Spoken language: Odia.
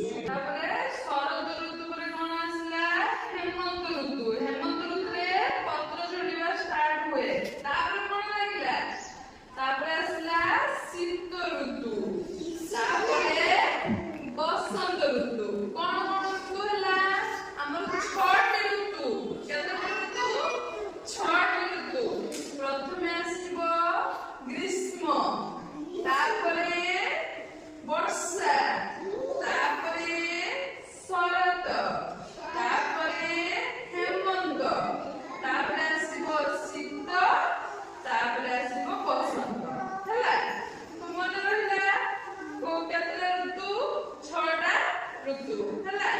ତାପରେ ଶରତ ଋତୁ ପରେ କଣ ଆସିଲା? ହେମନ୍ତ ଋତୁ। ହେମନ୍ତ ଋତୁରେ ପତ୍ର ଝଡ଼ିବା ଷ୍ଟାର୍ଟ ହୁଏ। ତାପରେ କଣ ଲାଗିଲା? ତାପରେ ଆସିଲା ଶୀତ ଋତୁ, ତାପରେ ବସନ୍ତ ଋତୁ। କଣ କଣ ଋତୁ ହେଲା ଆମର? ଛଅଟି ଋତୁ। କେତେଟି ଋତୁ? ଛଅଟି ଋତୁ। ପ୍ରଥମେ ଆସିବ ଗ୍ରୀଷ୍ମ, ତାପରେ ବର୍ଷା, ତାପରେ ଶରତ, ତାପରେ ହେମନ୍ତ, ତାପରେ ଆସିବ ଶୀତ, ତାପରେ ଆସିବ ବସନ୍ତ। ହେଲା ତ? ମନେ ରହିଲା କୋଉ କେତେଟା ଋତୁ? ଛଅଟା ଋତୁ ହେଲା।